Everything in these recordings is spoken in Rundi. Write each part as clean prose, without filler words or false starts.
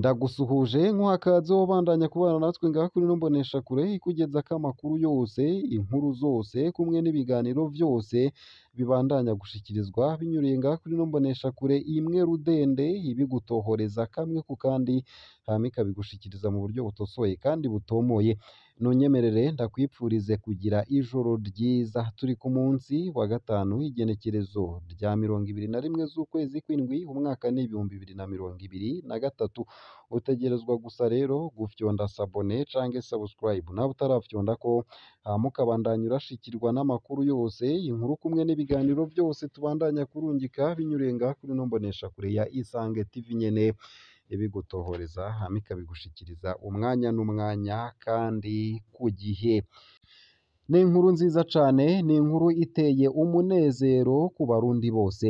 Ndagusuhuje nkuhakaze ubandanya kubana natwe ngaha kuri ino mboneshakure ikugezako amakuru yose, inkuru zose kumwe n'ibiganiro vyose bibandanya gushikirizwa binyuriye ngaha kuri ino mboneshakure imwe rudende ibigutohoreza kamwe ku kandi hama ikabigushikiriza mu buryo butosoye kandi butomoye. Nunyemerere ndakwipfurize kugira ijoro ryiza. Turi ku munsi wa gatanu w'igenekerezo rya 21 z'ukwezi kw'indwi umwaka ni 2023. Utegerezwa gusa rero gufyonda sabone canke subscribe nawe utarafyondako, hama ukabandanya urashikirwa n'amakuru yose, inkuru kumwe n'ibiganiro vyose tubandanya kurungika binyuriye ngaha kuri ino mboneshakure ya Isange TV nyene ibigutohoreza hama ikabigushikiriza umwanya n'umwanya kandi ku gihe. Ni inkuru nziza cane, ni inkuru iteye umunezero ku Barundi bose.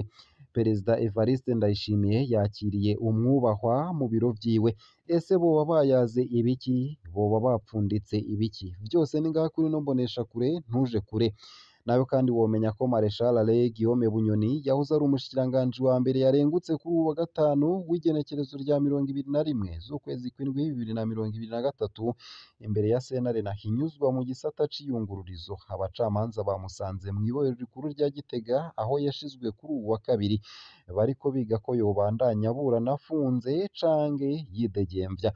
Perezida Evariste Ndayishimiye yakiriye umwubahwa mu biro vyiwe. Ese boba bayaze ibiki? Boba bapfunditse ibiki? Vyose ni ngaha kuri ino mboneshakure, ntuje kure. Nawe kandi womenya ko Marechal Alain Guillaume Bunyoni yahoze ari umushikiranganji wa mbere yarengutse kuri uwu wa gatanu w'igenekerezo rya 21 z'ukwezi kw'indwi 2023 imbere ya sentare Ntahinyuzwa mu gisata c'iyungururizo. Abacamanza bamusanze mw'ibohero rikuru rya Gitega aho yashizwe kuri uwu wa kabiri, bariko biga ko yobandanya aburana afunze canke yidegemvya.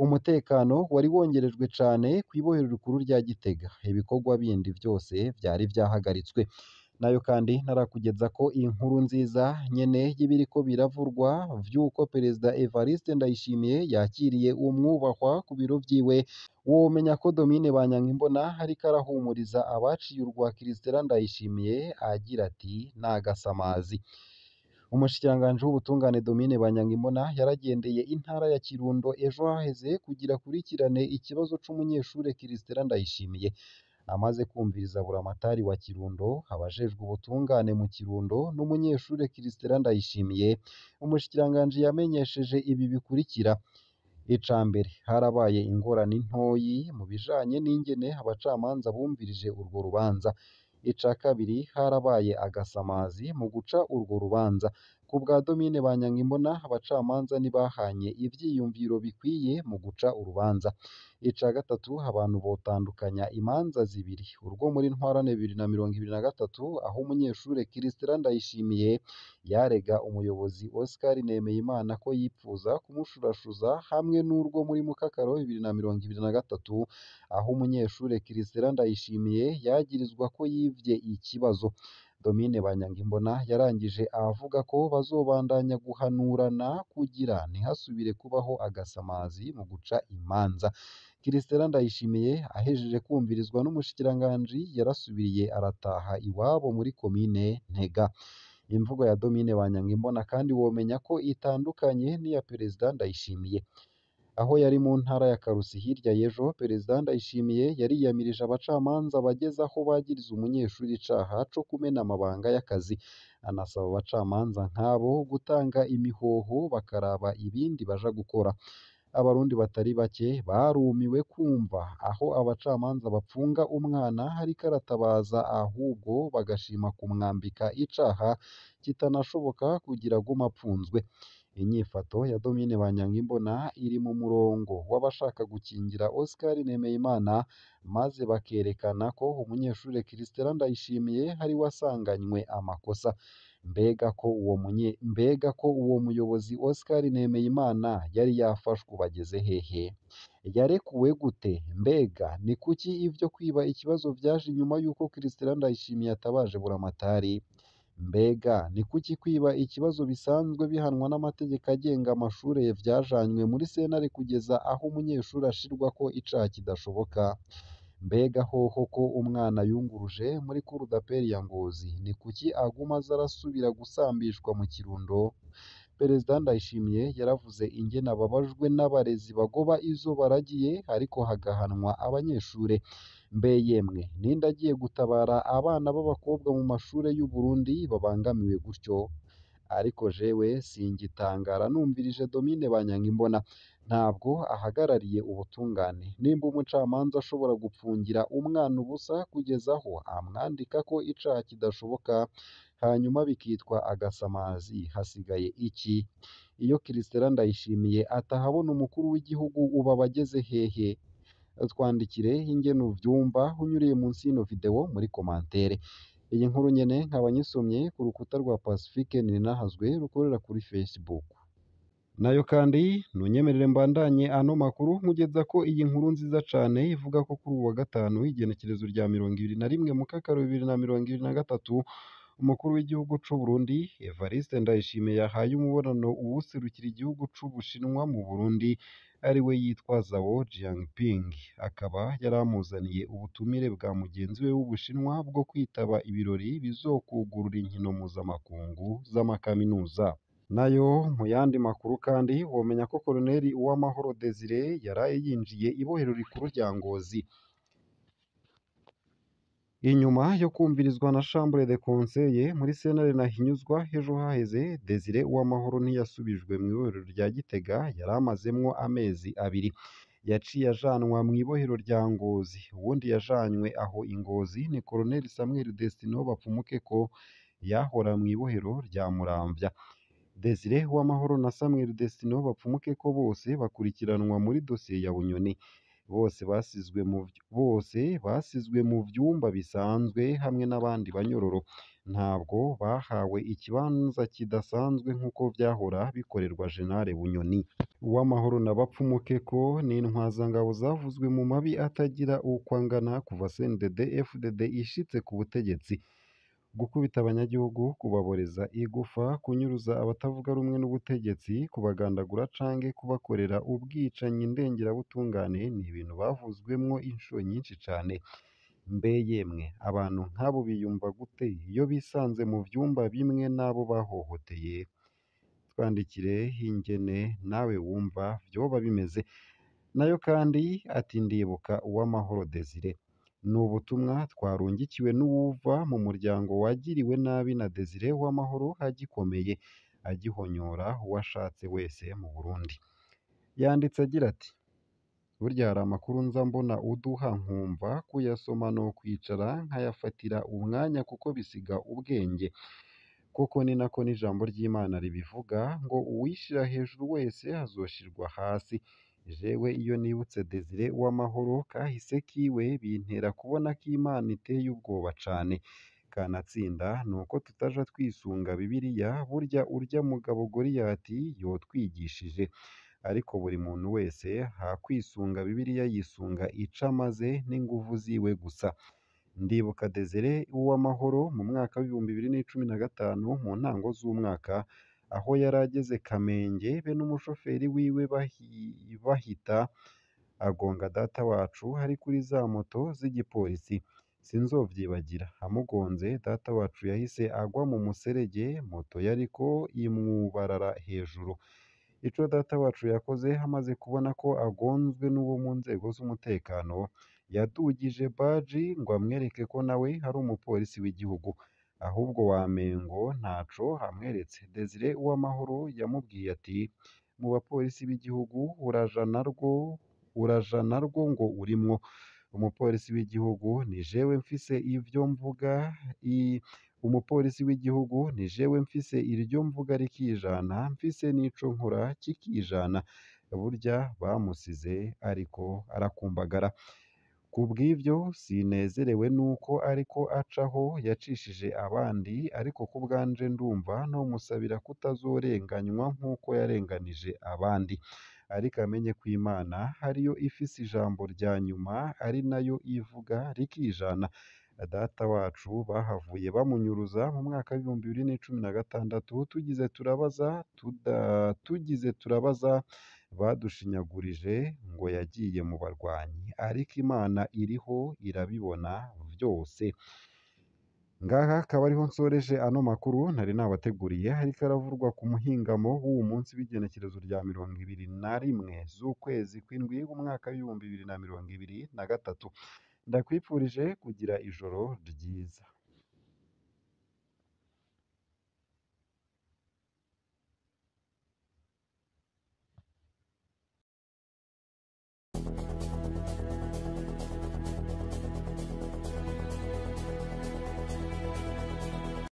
Umutekano wari wongerejwe cane kw'ibohero rikuru rya Gitega, ibikorwa bindi vyose vyari vyahagaritswe. Nayo kandi ntarakugezako inkuru nziza nyene y'ibiriko biravurwa vy'uko Perezida Evariste Ndayishimiye yakiriye umwubahwa ku biro vyiwe. Womenya ko Domine Banyankimbona ariko arahumuriza abaciye urwa Christella Ndayishimiye agira ati "N'agasamazi". Umushikiranganji w'ubutungane Domine Banyankimbona yaragendeye intara ya Kirundo ejo haheze kugira akurikirane ikibazo c'umunyeshure Christella Ndayishimiye. Amaze kwumviriza buramatari wa Kirundo, abajejwe ubutungane mu Kirundo n'umunyeshure Christella Ndayishimiye, umushikiranganji yamenyesheje ibi bikurikira: Ica mbere, harabaye ingorane ntoyi mu bijanye n'ingene abacamanza bumvirije urwo rubanza. Ica kabiri, harabaye agasamazi mu guca urwo rubanza. Ku bwa Domine Banyankimbona, abacamanza ntibahanye ivyiyumviro bikwiye mu guca urubanza. Ica gatatu, abantu botandukanya imanza zibiri, urwo muri Ntwarante 2023 aho umunyeshure Christella Ndayishimiye yarega umuyobozi Oscar Nemeyimana ko yipfuza kumushurashuza hamwe n'urwo muri Mukakaro 2023 aho umunyeshure Christella Ndayishimiye yagirizwa ko yivye ikibazo. Domine Banyankimbona yarangije avuga ko bazobandanya guhanurana kugira ntihasubire kubaho agasamazi mu guca imanza. Christella Ndayishimiye ahejeje kwumvirizwa n'umushikiranganji yarasubiriye arataha iwabo muri komine Ntega. Imvugo ya Domine Banyankimbona kandi womenya ko itandukanye n'iya Perezida Ndayishimiye. Aho yari mu ntara ya Karusi hirya y'ejo, Perezida Ndayishimiye yariyamirije abacamanza bageze aho bagiriza umunyeshuri icaha co kumena amabanga y'akazi, anasaba abacamanza nk'abo gutanga imihoho bakaraba ibindi baja gukora. Abarundi batari bake barumiwe kumva aho abacamanza bapfunga umwana ariko aratabaza ahubwo bagashima kumwambika icaha kitanashoboka kugira agume apfunzwe. Inyifato ya Domine Banyankimbona iri mu murongo w'abashaka gukingira Oscar Nemeyimana maze bakerekana ko umunyeshure Christella Ndayishimiye ariwe asanganywe amakosa. Mbega ko uwo muyobozi Oscar Nemeyimana yari yafashwe ubu ageze hehe? Yarekuwe gute? Mbega ni kuki ivyo kwiba ikibazo vyaje inyuma y'uko Christella Ndayishimiye atabaje buramatari? Mbega ni kuki kwiba ikibazo bisanzwe bihanwa n'amategeko agenga amashure vyajanywe muri sentare kugeza aho umunyeshure ashirwako icaha kidashoboka? Mbega hoho ko umwana yunguruje muri cour d'appel ya Ngozi, ni kuki aguma aza arasubira gusambishwa mu Kirundo? Perezida Ndayishimiye yaravuze ingene ababajwe n'abarezi bagoba izo baragiye ariko hagahanwa abanyeshure. Mbe yemwe ninde agiye gutabara abana b'abakobwa mu mashure y'u Burundi babangamiwe gutyo? Ariko jewe singitangara numvirije Domine Banyankimbona, ntabwo ahagarariye ubutungane. Nimba umucamanza ashobora gupfungira umwana ubusa kugeza aho amwandikako icaha kidashoboka, hanyuma bikitwa agasamazi, hasigaye iki? Iyo Christella Ndayishimiye atahabona umukuru w'igihugu ubu aba ageze hehe? Twandikire ingene uvyumva unyuriye munsi y'ino video muri komantere. Iyi nkuru nyene nkaba nyisomye ku rukuta rwa Pacifique Nininahazwe rukorera kuri Facebook. Nayo kandi ntunyemerere mbandanye ano makuru nkugeza ko iyi nkuru nziza cane ivuga ko kuri uwu wa gatanu igenekerezo rya 21 Mukakaro 2023 umukuru w'igihugu c'u Burundi Evariste Ndayishimiye yahaye umubonano uwuserukira igihugu c'Ubushinwa mu Burundi ariwe yitwa Zhao Jinping, akaba yaramuzaniye ubutumire bwa mugenzi we w'Ubushinwa bwo kwitaba ibirori bizokwugurura inkino mpuzamakungu z'amakaminuza. Nayo mu yandi makuru kandi womenya ko Koloneli Uwamahoro Desire yaraye yinjiye ibohero rikuru rya Ngozi. Inyuma yo kumvirizwa na Chambre de Conseil muri sentare Ntahinyuzwa ejo haheze, Desire Uwamahoro ntiyasubijwe mw'ibohero rya Gitega yari amazemwo amezi abiri. Yaciye ajanwa mw'ibohero rya Ngozi. Uwundi yajanywe aho i Ngozi ni Colonel Samuel Destino Bapfumukeko yahora mw'ibohero rya Muramvya. Desire Uwamahoro na Samuel Destino Bapfumukeko bose bakurikiranwa muri dosiye ya Bunyoni. Bose basizwe mu vyumba bisanzwe hamwe n'abandi banyororo. Ntabwo bahawe ikibanza kidasanzwe nk'uko vyahora bikorerwa General Bunyoni. Uwamahoro na Bapfumukeko ni intwazangabo zavuzwe mu mabi atagira uko angana kuva CNDD FDD ishitse ku butegetsi. Gukubita abanyagihugu, kubaboreza igufa, kunyuruza abatavuga rumwe n'ubutegetsi, kubagandagura canke kubakorera ubwicanyi ndengerabutungane ni ibintu bavuzwemwo incuro nyinshi cane. Mbe yemwe abantu nk'abo biyumva gute iyo bisanze mu vyumba bimwe n'abo bahohoteye? Twandikire ingene nawe wumva vyoba bimeze. Nayo kandi ati ndibuka Uwamahoro Desire. Ni ubutumwa twarungikiwe n'uwuva mu muryango wagiriwe nabi na Desire Uwamahoro agikomeye, agihonyora uwo ashatse wese mu Burundi. Yanditse agira ati: burya hari amakuru nza mbona uduha nkumva kuyasoma no kwicara nkayafatira umwanya kuko bisiga ubwenge. Koko ni nako n'ijambo ry'Imana ribivuga ngo uwishira hejuru wese azoshirwa hasi. Jewe iyo nibutse Desire Uwamahoro kahise kiwe bintera kubona ko Imana iteye ubwoba cane. Kanatsinda nuko tutaja twisunga Bibiliya, burya urya mugabo Goliyati yotwigishije. Ariko buri muntu wese hakwisunga Bibiliya yisunga ico amaze n'inguvu ziwe gusa. Ndibuka Desire Uwamahoro mu mwaka w'2015 mu ntango z'umwaka aho yari ageze Kamenge be n'umushoferi wiwe bahita agonga data wacu ari kuri za moto z'igipolisi. Sinzovyibagira amugonze data wacu yahise agwa mu muserege moto yariko imwubarara hejuru. Ico data wacu yakoze amaze kubona ko agonzwe n'uwo mu nzego z'umutekano, yadugije baji ngo amwereke ko nawe ari umupolisi w'igihugu. Ahubwo wamengo ntaco amweretse. Desire Uwamahoro yamubwiye ati: mu bapolisi b'igihugu uraja narwo ngo urimwo. Umupolisi w'igihugu ni jewe mfise ivyo mvuga umupolisi w'igihugu ni jewe mfise iryo mvuga rikijana, mfise n'ico nkora kikijana. Burya bamusize ariko arakumbagara. Kubw'ivyo sinezerewe nuko ariko acaho yacishije abandi, ariko kubwanje ndumva nomusabira kutazorenganywa nk'uko yarenganije abandi. Ariko amenye ko Imana ariyo ifise ijambo rya nyuma, ari nayo ivuga rikijana. Data wacu bahavuye bamunyuruza mu mwaka w'2016 tugize turabaza badushinyagurije ngo yagiye mu barwanyi, ariko Imana iriho irabibona vyose. Ngaha akaba ariho nsoreje ano makuru nari nabateguriye, ariko aravurwa ku muhingamo w'uwu munsi w'igenekerezo rya 21 z'ukwezi kw'indwi umwaka w'2023. Ndakwifurije kugira ijoro ryiza.